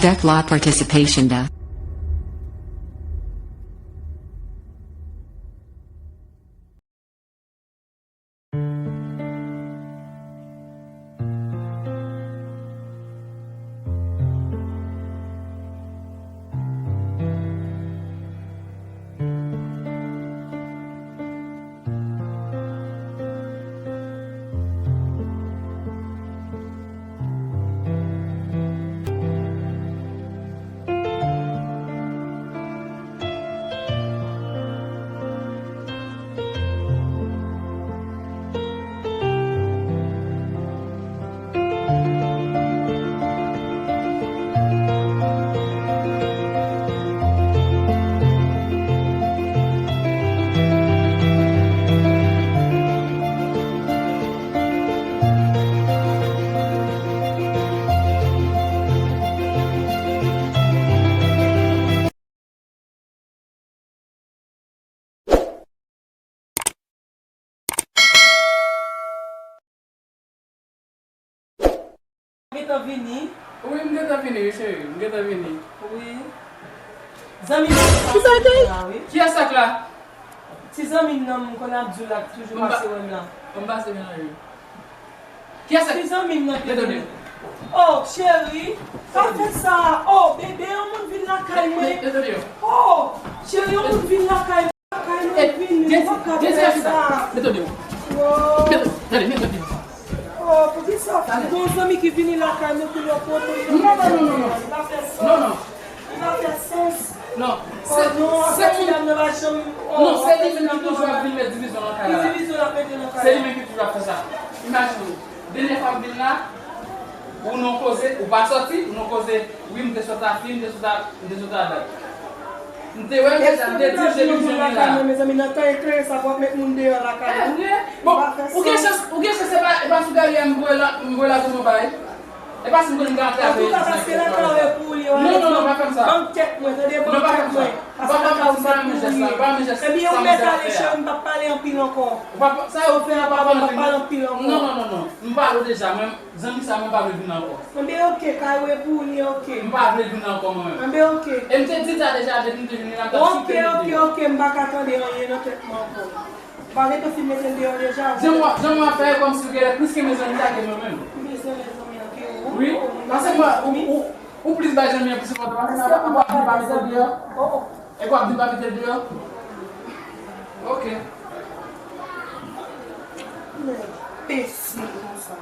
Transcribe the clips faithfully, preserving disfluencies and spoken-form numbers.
Avec la participation de Gentan vini. Wi, m gentan vini, wi, cheri. M gentan vini. Wi. Zanmi m nan sa la, wi. Kiyès sa k la? Ti zanmi m nan, m konn ap di w la, ki toujou pase wè m la. M pase melanje. Kiyès sa? Ti zanmi m nan ki vini. Oh, cheri, pa fè sa. Oh, bebe, yon moun vin lakay mwen. Oh, cheri, yon moun vin lakay mwen. Lakay mwen vini, ou pa ka fè sa. Mete w deyò. Mete w, tande, mete w deyò. Oh, poukisa? Gon zanmi ki vini lakay mwen pou l pote. Non, non, non, non, non. Li pa fè sans. Non, non. Li pa fè sans. Non. Oh, non, se ti dam nan pa janm, oh, non, se li menm ki toujou ap vin met divizyon nan kay la. Ki divizyon l ap mete nan kay la? Se li menm ki toujou ap fè sa. Imajine w, dènyè fwa m vin la, ou nan koze, ou pa sòti, ou nan koze, wi, m te sot a fi, m te sot a, m te sot a dat. M te wè l deja, m te di l se li m jwenn la. Mezanmi, nan tan eklere sa, pou ap met moun deyò lakay ou. Bon, ou gen chans, ou gen chans, se pa, e pa sou gari a m voye la, m voye la tou non, bay. E pa si m konnen m ka antre avè yo. Antouka, paske lakay ou e pouri, non, non, non, pa fè m sa. Ban m tèt mwen, tande, ban m tèt mwen. Paske lakay ou se pouri. Ebyen, ou mèt ale, cheri, m p ap pale anpil ankò. Sa yo fè a pa pale anpil, non. Non, non, non, non. M pale w deja, mwen, zanmi sa, mwen pa vle vin ankò. Enben, oke, kay ou e pouri, oke. M pa vle vin ankò, mwen menm. Enben, oke. E m te di l sa deja, depi m te vini la, m t ap sipliye. Oke, oke, oke, m pa ka tande anyen nan tèt mwen ankò. Ou pa gentan fin mete l deyò deja? Jan w ap, jan w ap fè kòmsi w genlè plis ke mezanmi sa ke mwen menm. Mezanmi, mezanmi an ke ou. Wi, paske mwen, ou, ou, ou plis bay zanmi an plis enpòtans. Paske ou pa bay zanmi an. Oh, oh. E w ap di m pa mete l deyò? Oke. Men, enbesil konsa.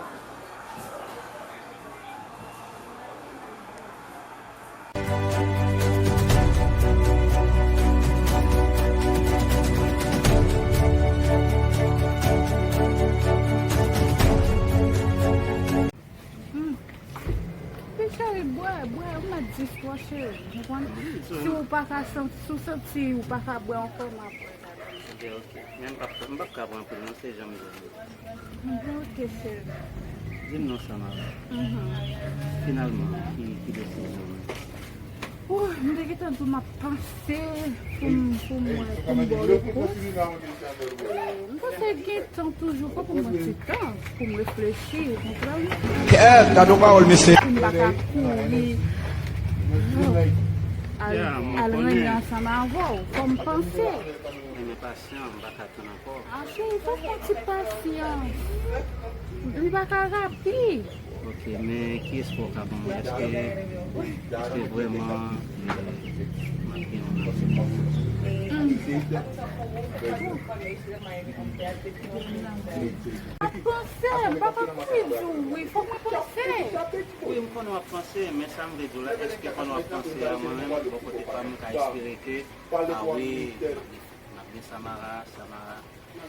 Hmm. Wi, cheri, bwè, bwè, ou mèt di twa, cheri. Ou konprann? Si w pa ka santi, si w santi ou pa ka bwè ankò, m ap bwè. Ok, ok. Men m p ap, m p ap ka pran anpil non, se jan m ye. Bon, ok, cheri. Di m non, Samara. Mhm. Finalman, ki, ki desizyon w? Oh, m te gentan di w m ap panse pou m, pou m wè, pou m ba w repons. M panse gen tan toujou, fò pou m pran ti tan pou m reflechi, ou konprann? Kèt, gade yon pawòl, mesye. Pou m pa ka kouri al, al renmen ansanm avè w. Fò m panse. Renmen pasyan, m pa ka tann ankò. Ah, cheri, fò w fè yon ti pasyans. Li pa ka rapid. Ok, men ki espwa w ka ban mwen? Èske, èske vrèman, eh, m ap gen yon avenir? M ap panse, m pa ka kouri di w wi, fòk mwen panse. Wi, m konnen w ap panse, men sa m vle di w la, èske pandan w ap panse a, mwen menm, bò kote pa m, m ka espere ke, ah wi, m ap gen, m ap gen Samara, Samara. E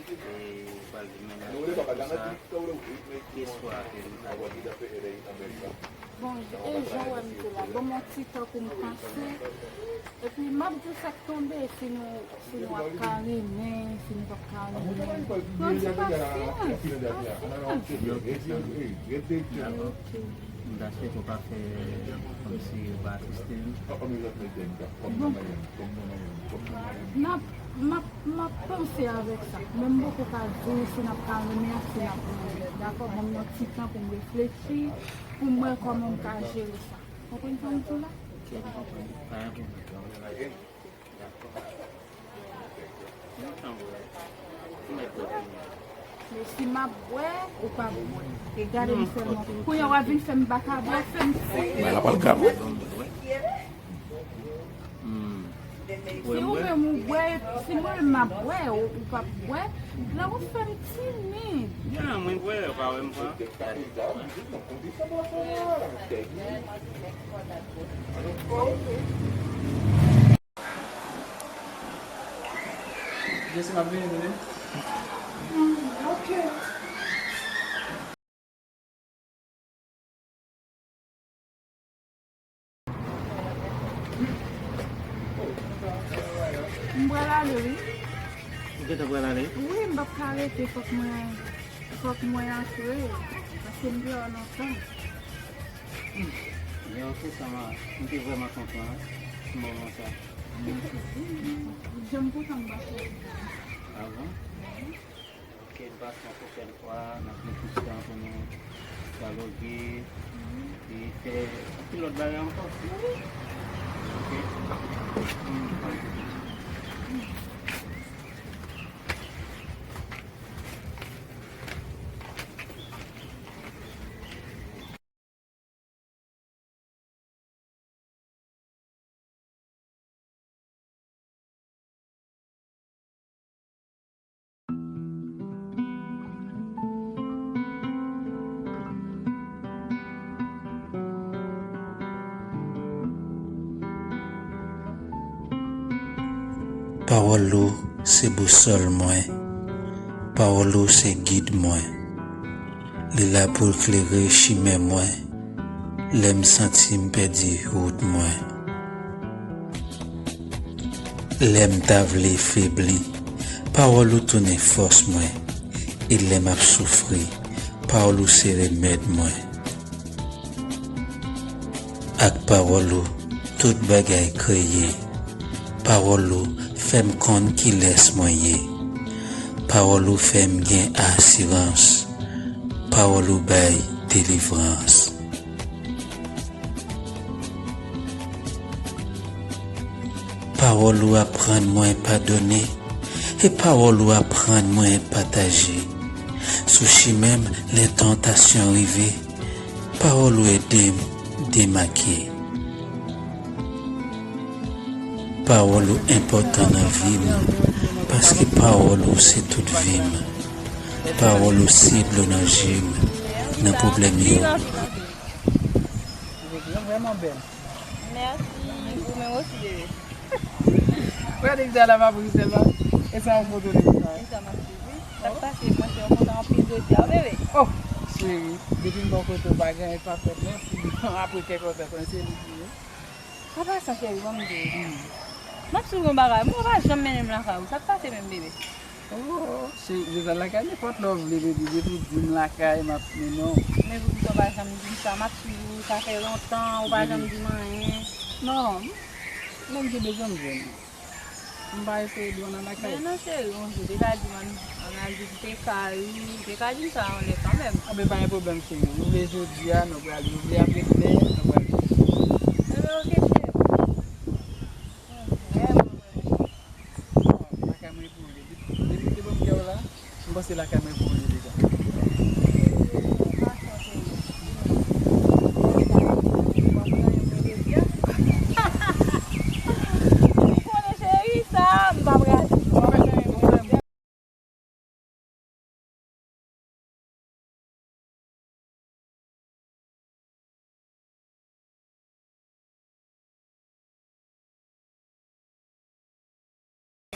ou pral vin mennen avèk tout sa, ki espwa ke nou ka genyen? Bon, e jan w wè m te la, ban m yon ti tan pou m panse. Epi m ap di w sa k tonbe, si nou, si nou ap ka renmen, si nou p ap ka renmen. Pran ti pasyans, pasyans. Ok. M ta swete w pa fè kòmsi ou pa asiste m. Bon. N ap, m ap, m ap panse avèk sa. Men m poko ka di w si n ap ka renmen ak si n ap renmen. Dakò, ban m yon ti tan pou m reflechi, pou m wè kòman m ka jere sa. Konprann sa m di w la? Ok, m konprann. Pa gen pwoblèm. Dakò. Mwen tann ou. Mwen tann ou. Men si m ap bwè, ou p ap bwè. E gade m sèlman. Kounye a w ap vin fè m pa ka bwè, fè m ti. Mwen la pral ka bwè. Hmm. Si ou menm ou bwè, si mwen menm m ap bwè, ou, ou p ap bwè, la w ap fè m timid. Ya, mwen bwè, ou pa wè m pran. Jesi m ap vini, tande. Hmm, ok. M pral ale, wi. Ou gentan pral ale? Wi, m p ap ka rete, fòk mwen, fòk mwen antre, paske m deyò lontan. Hmm. Yo, ok, sa va. M te vrèman kontan, wi, moman sa. Mèsi. Jan m kontan m pa fè. Ah bon? Ok, m panse yon pwochèn fwa, n ap gen plis tan pou nou dyaloge, epi fè anpil lòt bagay ankò. Ok. Hmm, pa gen pwoblèm. Pawòl ou se bousòl mwen. Pawòl ou se gid mwen. Li la pou l klere chimen mwen lè m santi m pèdi wout mwen. Lè m ta vle febli, pawòl ou tounen fòs mwen. E lè m ap soufri, pawòl ou se remèd mwen. Ak pawòl ou, tout bagay kreye. Pawòl ou fè m konn kilès mwen ye. Pawòl ou fè m gen asirans. Pawòl ou bay delivrans. Pawòl ou aprann mwen padone, e pawòl ou aprann mwen pataje. Sou chimen m, lè tantasyon rive, pawòl ou ede m demake. Pawòl ou enpòtan nan vi m, paske pawòl ou se tout vi m. Pawòl ou se dlo nan je m, nan pwoblèm yo. Yo vrèman bèl. Mèsi, ou menm osi, bebe. Wè, nèg sa la pa pou sèlman. E sa yon foto de sa. E sa m ap swiv, wi. Sa k pase, monchè, ou kontan anpil jodi a, wi, bebe. Oh, cheri, depi m bò kote w pa gen anyen k pa fèt, non, si apre kèk lòt lè, konnen se li ki ye. An pasan, cheri, ban m di w. M ap swiv yon bagay, mwen ou pa janm mennen m lakay ou. Sa k pase menm, bebe? Oh, se, se sa lakay, nenpòt lè w vle, baby, depi w di m lakay, m ap mennen w. Men poukisa w pa janm di m sa? M ap swiv ou, sa fè lontan, ou pa janm di m anyen. Non, lè m te bezwen m jwenn ou. M pa eseye di w nan lakay. Men non, cheri, yon jou, ou te ka di m, ann, ann al di m te kay, ou te ka di m sa yon lè kanmenm. Anben, pa gen pwoblèm, cheri. Ou vle jodi a, nou pral, ou vle apre demen, nou pral. Enben, oke, cheri. Vrèman, vrèman. Lakay mwen pou ou ye. Depi, depi w te ban m kè w la, m panse lakay mwen pou ou ye deja. Ou konnen cheri sa, m pa pral.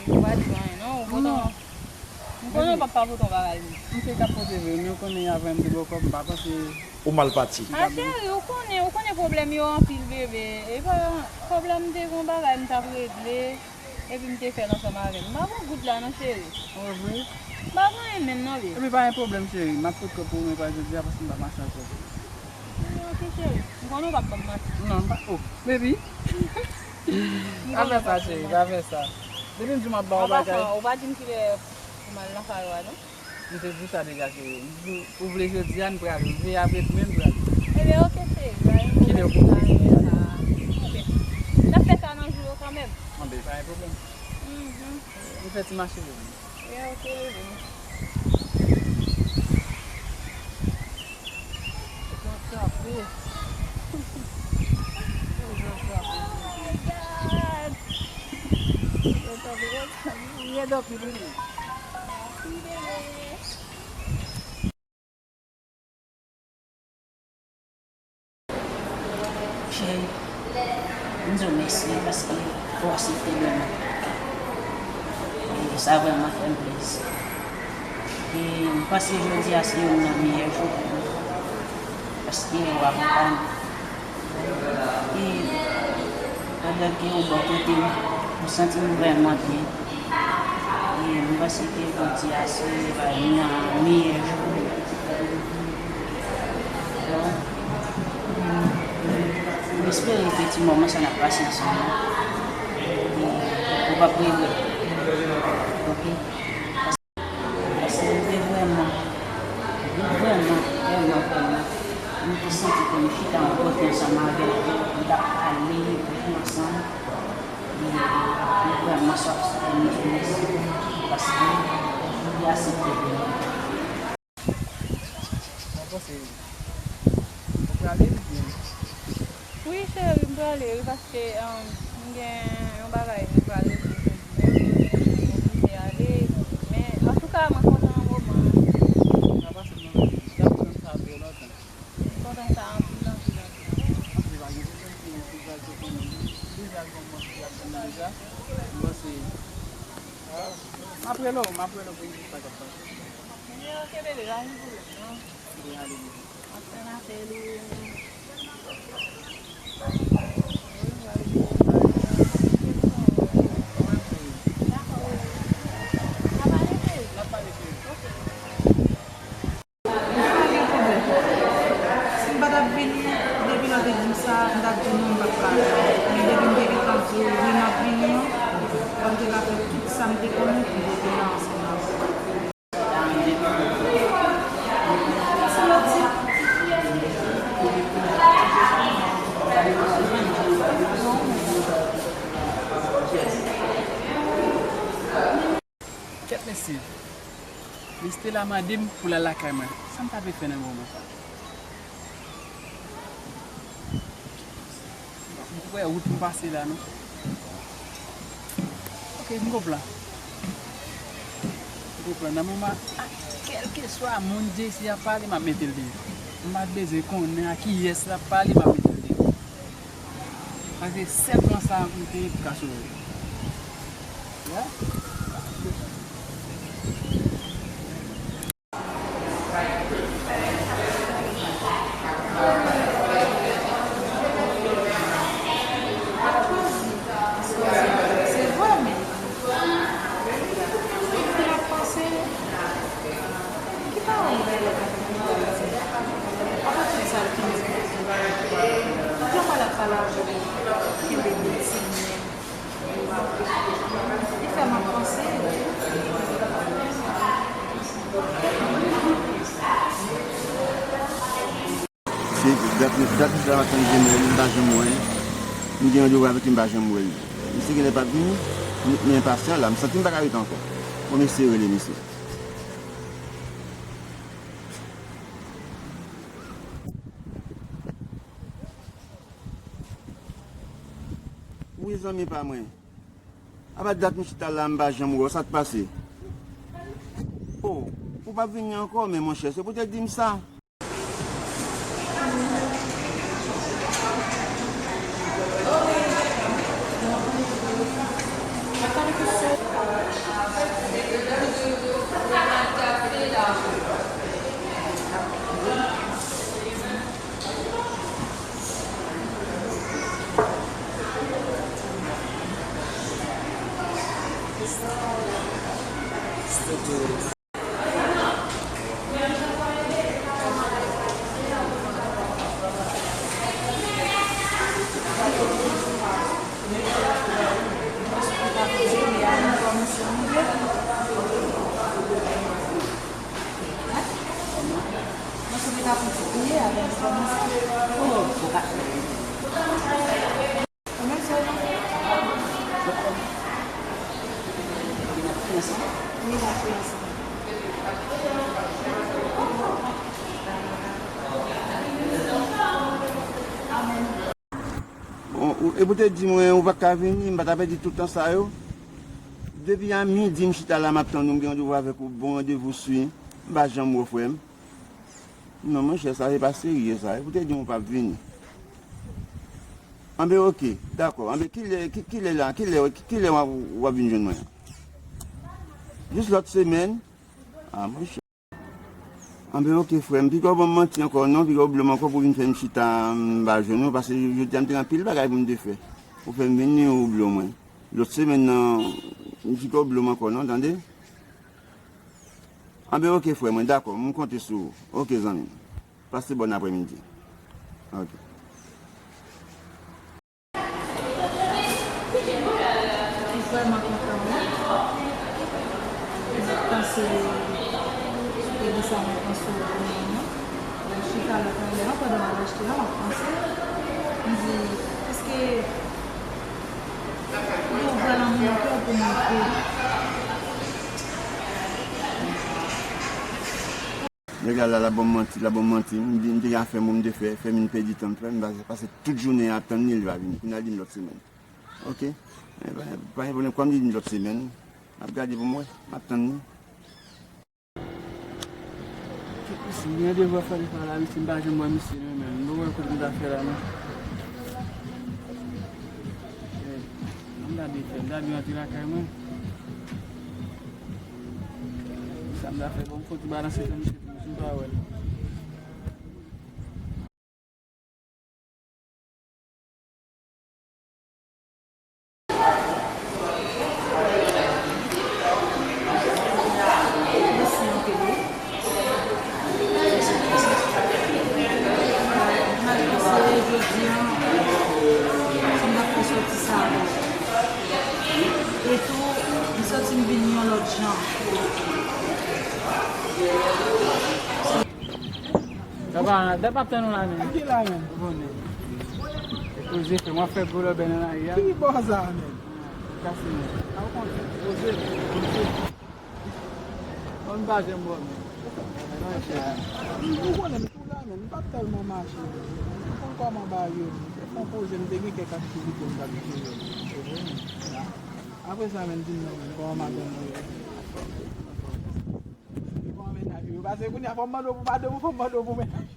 Ou pa di anyen, non, ou pote yon, m konnen w p ap pa pote yon bagay vre. M te ka pote vre, men ou konnen avè m te bòkò, m pa panse. Ou mal pati. A cheri, ou konnen, ou konnen pwoblèm yo anpil, bebe. E pa pwoblèm, m te gen yon bagay m t ap regle. Epi m te fè l ansanm avè l. M pa pran goud la non, cheri. Oh, vre? M pa pran anyen menm non, bebe. Epi pa gen pwoblèm, cheri. M ap pot kòb pou ou, men pa jodi a, paske m pa mache ankò. Ebyen, oke, cheri. M konnen w p ap ban m manti. Non, m pa, oh, baby. Pa fè sa, cheri, pa fè sa. Depi m di w m ap ba w bagay. An pasan, ou pa di m kilè pou m al nan kay ou a, non? M te di w sa deja, cheri. M di w, ou vle jodi a, n pral. Ou vle apre demen, n pral. Ebyen, oke, cheri. Kilè ou pou vini? Li fè ti mache pou mwen. Wi, ok, bebe. Ou pran frape. Ou pran frape. Oh my God! Ou pran frape. Ou pran frape. Ou pran frape. Cheri, m di w mèsi paske ou aksepte demann mwen. E sa vrèman fè m plezi. E m panse jodi a se youn nan meyè jou pou mwen. Paske ou akonpanye m. E pandan ke ou bò kote m, m santi m vrèman byen. E m panse ke jodi a se youn nan meyè jou. Bon, m espere ke ti moman sa n ap pase ansanm yo, ou p ap regrèt. Oke? Paske m te vrèman, vrèman, vrèman, vrèman, m te santi ke m chita yon kote ansanm avè l, m t ap pale, nou ansanm. E m vrèman swaf sa pou m di w mèsi, paske ou aksepte pou mwen. Mwen panse ou prale oubyen? Wi, cheri, m prale, wi, paske, um, m gen yon bagay m prale fè jodi menm. M oblije ale, men, antouka, mwen kontan yon moman. Sa pase nan, sa pase nan sa trè lontan. M kontan sa anpil, anpil, anpil. Anpil, pa gen pwoblèm pou, pou pral sou konnen. Deja, gen yon moun ki ap tann deja. M panse, ah, m ap rele w, m ap rele w pou m di sa k ap pase. Ok, bebe, pa gen pwoblèm, non. Mwen ale, bebe. Ap tann apèl ou. Dakò, bebe. N ap pale, cheri. N ap pale, cheri. Ok. Pa gen pwoblèm. Si m pa t ap vini, depi lè w te di m sa, m t ap di w non, m p ap pale. Men depi m te gentan di w wi, m ap vini an, fò m te ka fè tout sa m te konnen pou m te vin ansanm avè w. Kèt mesye, Estela mande m pou l al lakay mwen. Sa m ta vle fè nan moman sa? M wè wout m pase la, non. Ok, m gon plan. M gon plan. Nan moman, a, kèlkeswa moun Jay-Z ap pale, m ap mete l deyò. M pa t bezwen konnen a kiyès l ap pale, m ap mete l deyò. Paske sèl plan sa a m te gen pou ka sove l. Yeah. Li fè m ap panse. Se dat, dat, dat m ap tann Jemuel, m pa janm wè l. M gen randevou avèk li, m pa janm wè l. Misye genlè p ap vini, m, m enpasyal la, m santi m pa ka rete ankò. Bon, mesye rele misye. Wi, zanmi pa mwen. Apa dat m chita la, m pa janm wè w, sa k pase? O, ou p ap vini ankò, men monchè, se pou w te di m sa. Epi w te di mwen ou pa ka vini, m pa ta pèdi tout tan sa yo. Depi a midi m chita la, m ap tann ou, m gen randevou avèk ou, bon randevou swi. M pa janm wè w, frè m. Non, monchè, sa se pa serye, sa. Epi w te di m ou p ap vini. Anben, oke, dakò. Anben, kilè, ki, kilè la, kilè, kilè w ap, w ap vin jwenn mwen? Jis lòt semèn. Ah, monchè. Anben, oke, frè m, piga w ban m manti ankò, non, piga w blo m ankò pou vin fè m chita, m pa jwenn ou, paske jodi a m te gen anpil bagay pou m te fè. Ou fè m vini, ou blo mwen. Lòt semèn nan, piga w blo m ankò, non, tande? Anben, oke, frè mwen, dakò, m konte sou ou. Oke, zanmi m. Pase bòn aprèmidi. Oke. M vrèman kontan, wi. M ap panse sou pwodui sa mwen panse w pou mwen an. Mwen chita la talè an, pandan m ap achte a, m ap panse. M di, èske li ouvè lanmou nan kè w pou montre? Nèg la la, l ap ban m manti, l ap ban m manti. M di, m te gen afè m pou m te fè, fè m vin pèdi tan m fè, m pase, pase tout jounen an ap tann li, li pa vini. Kounye a l di m lòt semèn. Oke. Men pa, pa gen pwoblèm, kòm li di m lòt semèn, m ap gade pou m wè, m ap tann li. Misye, m gen devwa fè li pa la, misye, m pa janm wè misye, non, men m pa wè kote m ta fè la, non. Eh, m gade fè, m gade antre lakay mwen. Sa m ta fè, bon, m fon ti balanse tan misye tou, si m pa wè l. Mèsi anpil, wi. Malgre se jodi a, m t ap fè sòti sa avè w. E tou, m santi m vin yon lòt jan. Papa, dat m ap tann ou la, men. Ki la, men? Ou konnen. E poze, fè mwen fè gwo lòbèy nan lari a. Ki bò sa, men? Kase, men. A, ou konnen. Poze, poze. Mwen, m pa janm bò, men. Ou konnen, m tou la, men. M pa t tèlman mache, men. M konn kòman bagay yo, men. Se fon poze, m te gen kèk aktivite m t ap jere. Apre sa, men, di m non, men. Kòman madanm ou ye? Bon, mennaj ou yo. Paske kounye a, fò m mande w pou madanm ou, fò m mande w pou mennaj ou.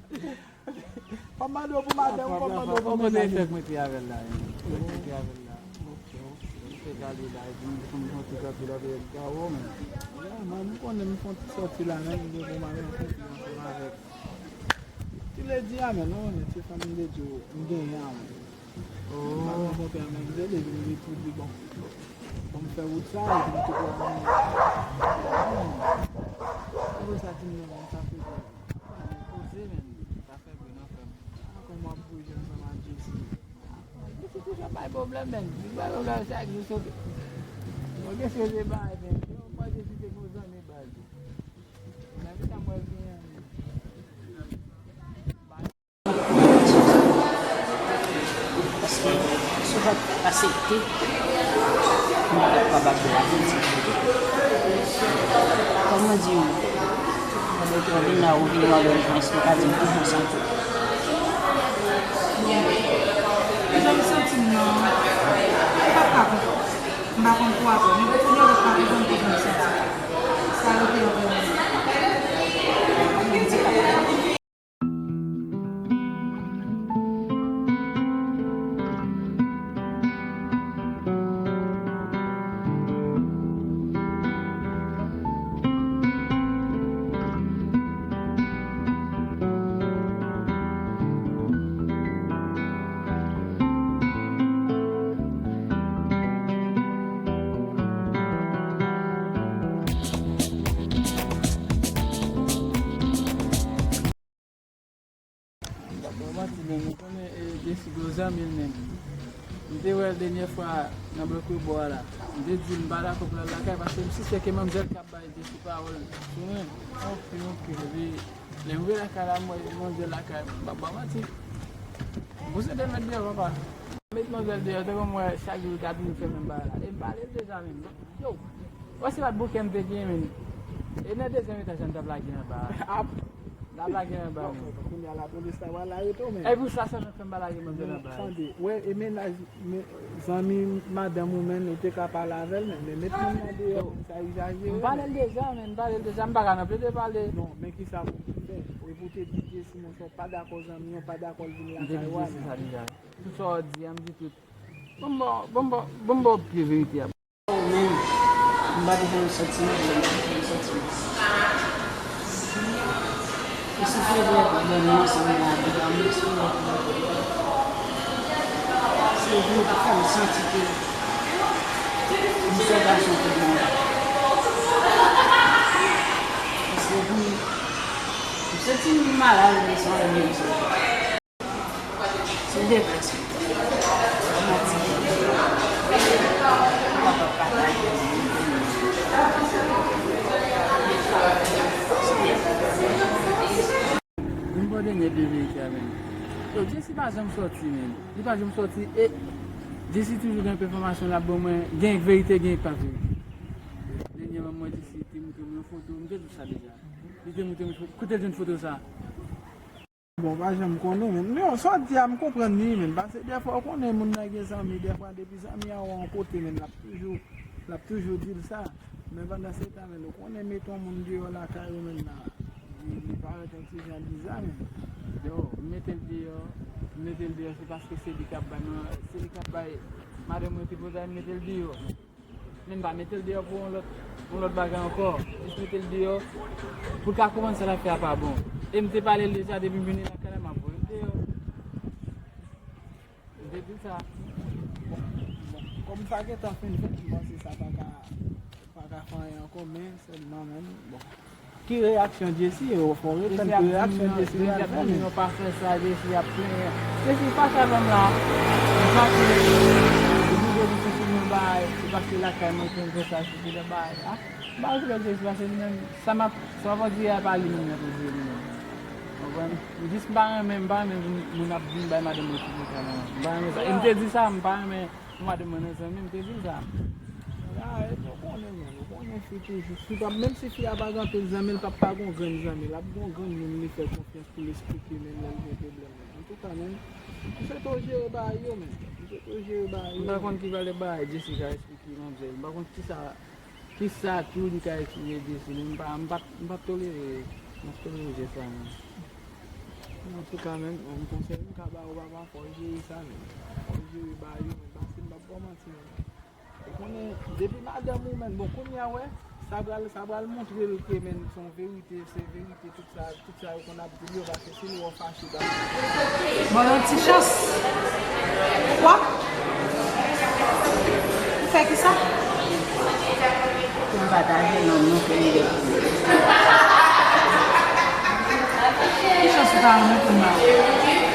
Fò m mande w pou madanm ou, fò m mande w pou mennaj ou. Fèk mwen te avè l la, wi. Fèk mwen te avè l la. Ok, ok. Mwen fèk ale la, epi m fè yon ti kanpe la, peyèt kawo, men. Ya, man, m konnen m fè yon ti sòti la, men m gen pou m al rankontre ansanm avèk ti Lady a, men, non, men se fanm Lady m genyen an, men. M pa rankontre a menm, se li vin di pou di, bon, pou m fè wout sa, epi m te pral vin. Apre sa, di m non, sa fè byen. Poze, men, sa fè byen nan frè m. A, kòman w ap bouje ansanm ak Jesi? Jesi toujou ap bay pwoblèm, men. Li bay pwoblèm chak jou, sote. Bon, Jesi se bay, men. Yo, mwen Jesi se bon zanmi baz. Nan ki sa mwen genyen, men. Paske si w pa t aksepte, m pa t ap kapab bay avanti pou ou. Kòman di w, pandan ke w vin la, ou vin wè yon prens, ou ka di m kijan w santi w? Jan m santi m nan, m pa t ka konprann. M pa konn pou apre, men pou kounye a, m pa konprann kijan m santi m. Sa yo te anvè mwen. M p ap ba w manti, men ou konnen, e, Jesi gwo zanmi l menm. M te wè l dènyè fwa nan blòk Webò a la. M te di l m pa dakò pou l al lakay, paske m sispèk ke manmzèl k ap bay Jesi pawòl sou mwen. Ok, ok. Epi, lè m rive lakay la, m wè manmzèl lakay, m p ap ba w manti. Pouse te met deyò, papa. Met manmzèl deyò, te konn wè chak jou li ka toujou fè menm bagay la. E m pale l deja menm. Yo, wè se pa t bouke m te genyen, men. E nan dezyèm etaj la m t ap lage anba a. L ap lage nan bal. Kounye a lapolis la pral arete w, men. E pou sa sèlman k fè m pa lage manzè nan bal. Tande, wè, e mennaj, men, zanmi madanm ou, men, ou te ka pale avè l, men, men met moun nan deyò, sa egzajere. M pale l deja, men, m pale l deja, m pa ka nan plede pale. Non, men kisa pou m fè? E pou te di Jesi, monchè, w pa dakò zanmi an, w pa dakò l vin lakay ou a, men. M te di Jesi sa deja. Tout sa w di a, m di tout. Bon, bon, bon, bon, bon, bon, pye verite a. Ou menm, m pa te janm santi m byen, m pa te janm santi m. E si se vrè, ban nou ansanm la, depi a m eksprime. Se vre, ou pa fè m santi ke m se gason ki bon. Paske pou m, m santi m malad, men se yon lè m santi. Se depresyon. Fatige. Ou kapab pataje. Se depresyon. Vin pou dènye de verite a, men. Yo, Jesi pa janm sòti, men. Li pa janm sòti, e Jesi toujou gen pèfòmasyon l ap ban mwen. Gen verite, gen pa verite. Dènyèman, mwen, Jesi te montre mwen yon foto, m te di sa deja. Li te montre mwen foto. Kote l jwenn foto sa? Bon, pa janm konnen, men. Non, sa w di a, m konprann li, men. Paske dèfwa, ou konnen, moun nan gen zanmi, dèfwa, depi zanmi a wè yon kote, men, l ap toujou, l ap toujou di l sa. Men pandan se tan, men, ou konnen, mete yon moun deyò lakay ou, men, la, li, li parèt yon ti jan biza, men. Yo, m mete l deyò, m mete l deyò, se paske se li k ap bay, non, se li k ap bay madanm mwen ti potay, m mete l deyò. Men m pa mete l deyò pou yon lòt, yon lòt bagay ankò. Jis mete l deyò pou l ka konprann sa l ap fè a pa bon. E m te pale l deja depi m vini lakay la, m ap voye l deyò. M te di l sa. Bon, bon, kòm sa gentan fin fèt, m panse sa pa ka, pa ka fè anyen ankò, men sèlman, men, bon. Ki reyaksyon Jesi? Yo, fò retann ki reyaksyon Jesi pral fè, men. Yo pa fè sa, Jesi ap plenyen. Jesi fache avè m la. Li fache. Li di Jesi si nou bay, se paske lakay mwen konn fè sa, si ki lè bay. A, m pa okipe Jesi, paske li menm, sa m ap, sa m ap di a, pa li menm nan pou di li menm. Konprann? Jis m pa renmen, m pa renmen moun, moun ap vin bay madanm mwen sou kont la, non. M pa renmen sa. E m te di sa, m pa renmen Mwen te mande zanmi m te di l sa. A, e, nou konnen, men, nou konnen fi toujou. Fi p ap, menm si fi a pa gen anpil zanmi, l p ap pa gon grenn zanmi. L ap gon grenn moun li fè konfyans pou l esplike, men, lè l gen pwoblèm, men. Antouka, men, m swete w jere bagay yo, men. M swete w jere bagay yo. M pa konn ki valè bagay Jessica esplike manmzèl. M pa konn kisa, kisa tou li ka esplike Jessica, men m pa, m pa, m p ap tolere, m p ap tolere jès sa, men. Antouka, men, yon konsèy m ka ba ou, papa, fò w jere sa, men. Fò w jere bagay yo, men, paske m p ap ba w manti, men. Ou konnen, depi madanm ou, men, bon, kounye a, wè, sa pral, sa pral montre l ke, men, se yon verite, se verite, tout sa, tout sa yo konn ap di l yo, paske si l wè w fache, pa. Bon, yon ti chans. Kwa? Ou fè kisa? Pou m pataje non nou ke li gen pou li. Ki chans ou ta renmen pou m ba w?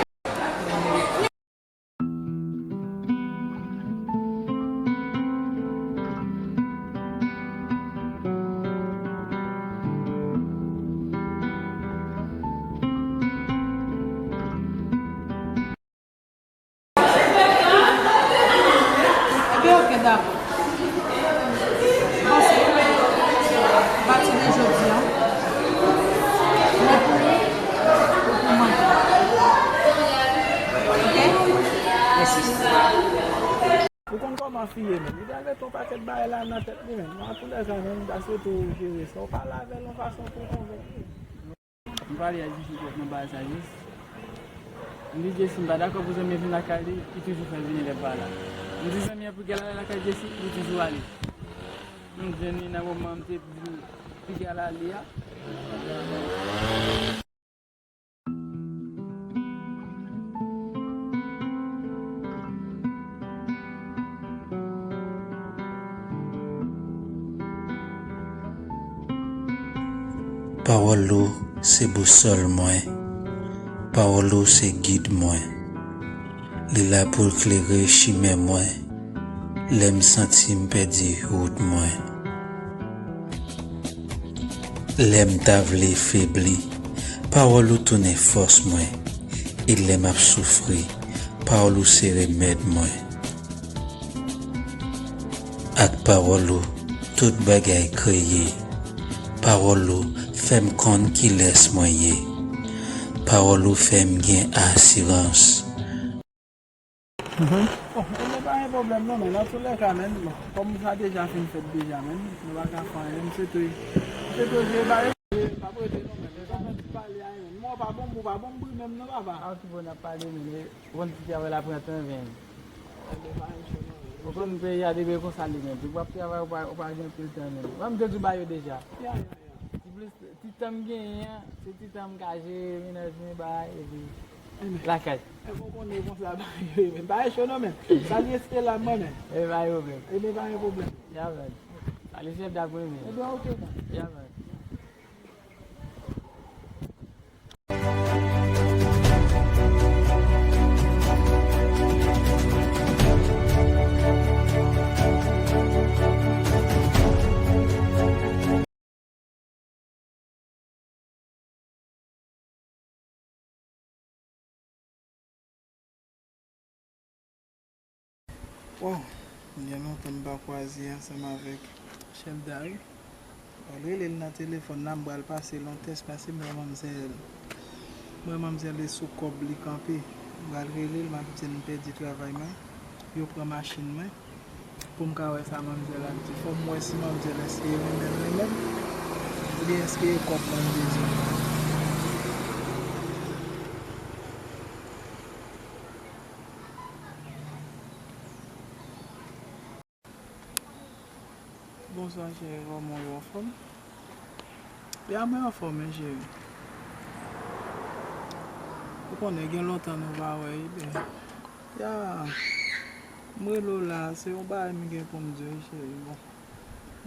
Ok, ok, dakò. Bon, se pati de jodi a. Mwen pou ou, ou pou mwen. Ok? Mèsi. Ou konn kòman fi ye, men. Li pral mete yon pakèt bagay la nan tèt li, men. Nan toulèka, men, m ta swete w jere sa. Ou pale avè l yon fason pou w konvenk li. M pale a Jesi twòp nan bagay sa, Jesi. M di Jesi m pa dakò pou zanmi an vin lakay li, li toujou fè l vini lè m pa la. M di zanmi an pou l al lakay Jesi, li toujou ale. M jwenn li nan moman m te di l pou l al ale a. Pawòl ou se bousòl mwen. Pawòl ou se gid mwen. Li la pou l klere chimen mwen lè m santi m pèdi wout mwen. Lè m ta vle febli, pawòl ou tounen fòs mwen. E lè m ap soufri, pawòl ou se remèd mwen. Ak pawòl ou, tout bagay kreye. Pawòl ou fè m konn kilès mwen ye. Pawòl ou fè m gen asirans. Bon, e men pa gen pwoblèm non, men nan tou lè ka, men, bon, kòm sa deja fin fèt deja, men, nou pa ka fè anyen, m swete, m swete w jere bagay, m ap rete non, men, men, men, ti pale a, men, mwen pa bon, ou pa bon, m bri menm non, papa. A, ou ki bon ap pale, men, e, bon, ti travay la pran tan, men. Ou konn peyi a depi konsa li menm. Depi w ap travay, ou pa, ou pa gen pil tan menm. Mwen, m te di w ba yo deja. Ya, ya, ya. Ti plis, ti tan m genyen an, se ti tan m ka jere mennaj mwen, bay, epi lakay. Ebyen, ou konnen konsa, bay, yo, men. Bay cho non, men. Salye Stella, mwen, men. E bay pwoblèm. Ebyen, pa gen pwoblèm. Ya, man. Salye chèf Dapwen, men. Ebyen, oke, man. Ya, man. Waw, gen lontan m pa kwaze ansanm avèk chèf Dari. M pral rele l nan telefòn la, m pral pase l yon tès, paske m wè manmzèl, m wè manmzèl e sou kòb li kanpe. M pral rele l, m ap di l m pèdi travay mwen, yo pran machin mwen. Pou m ka wè sa manmzèl ap di. Fò m wè si manmzèl èske e renmen l renmen m, oubyen èske e kòb mwen l bezwen. Bonswa cheri, kòman w ye, w anfòm? Ya, mwen anfòm wi cheri. Ou konnen gen lontan nou pa wè, wi byen. Ya, m rele w la, se yon bagay m gen pou m di w, cheri. Bon,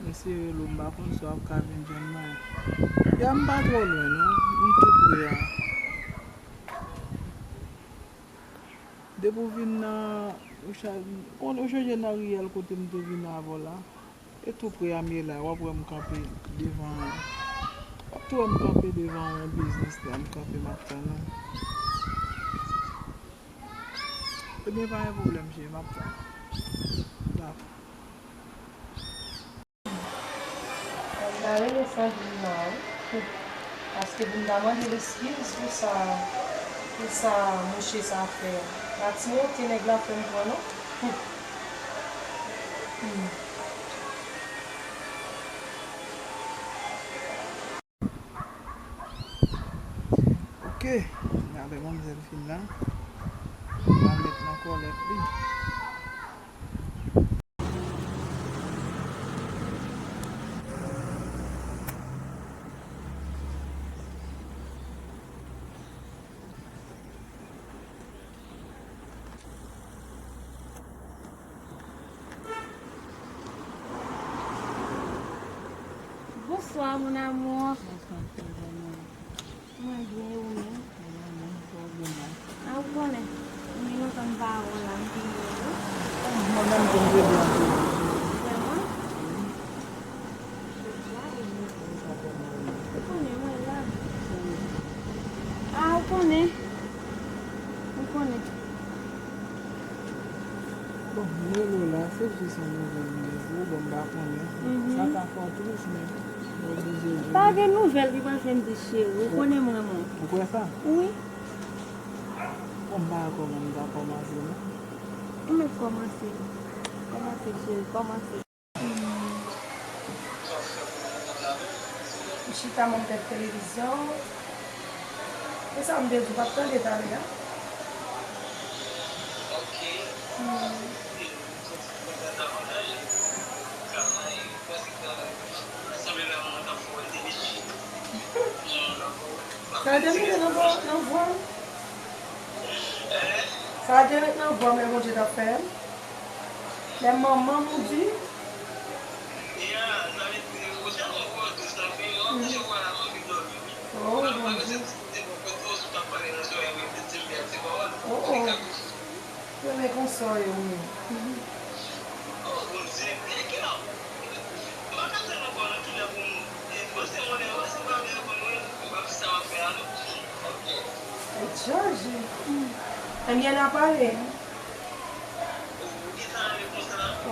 m eseye rele w, m pa konn si w ap ka vin jwenn mwen. Ya, m pa twò lwen, non. M tou pre a. Depi w vin nan, ou cha-, kon-, ou chonje nan riyèl kote m te vin avè w la? E tou pre a m ye la, w ap wè m kanpe devan, w ap tou wè m kanpe devan yon biznis la, m kanpe m ap tann ou. Ebyen, pa gen pwoblèm, cheri, m ap tann ou. Dakò. M ta renmen Sandrina, wi. Paske pou m ta mande l eskiz pou sa, pou sa mouche sa fè a. Pa ti wonte nèg la fè m pran, non. Hmm. Ok, lè manmzèl fin la, m a met nan kòlèt li. Bonsoir, mon amour. Bonsoir, cheri, kòman w ye? Mwen byen, e ou menm? Mwen byen, kòman w ye? A, ou konnen. Mwen lontan m pa wè w la, m te vle w. Mwen menm tou, m te byen anpil. Vrèman? Ou konnen, mwen la. A, ou konnen. Ou konnen. Bon, m rele w la, se jis yon nouvèl m gen pou ou, bon, m pa konnen. Mhm. Sa ka fè w tris, men m oblije jere. Pa gen nouvèl ki pral fè m tris, cheri. Ou konnen m renmen w. Ou kwè sa? Wi. Bon, m pa wè kòman m ta kòmanse, non. Ou mèt kòmanse. Kòmanse, cheri, kòmanse. M chita m ap gad televizyon. E sa m te di w, w ap tande talè a. Sa te mete nan vwa, nan vwa m. Sa te ret nan vwa m lè Bondye t ap fè m. Lè manman m ou di. Oh, Bondye. Oh, oh. Yo, men konsa w ye, wi. Ou tchaje. Ebyen, n a pale.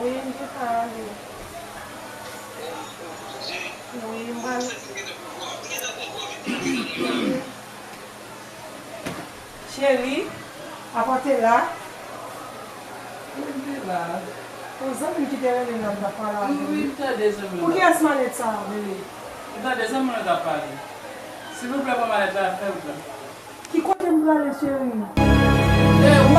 Wi, m gentan ale. Wi, m pral. Cheri, apa w te la? Mwen te la. Yon zanmi m ki te rele m la, m t ap pale avè l. Wi, m tande zanmi m. Pou kiyès malèt sa a, bebe? M tande zanmi m nan t ap pale. Silvouplè, pran malèt la, fè wout la. Ki kote m prale, cheri? E, ou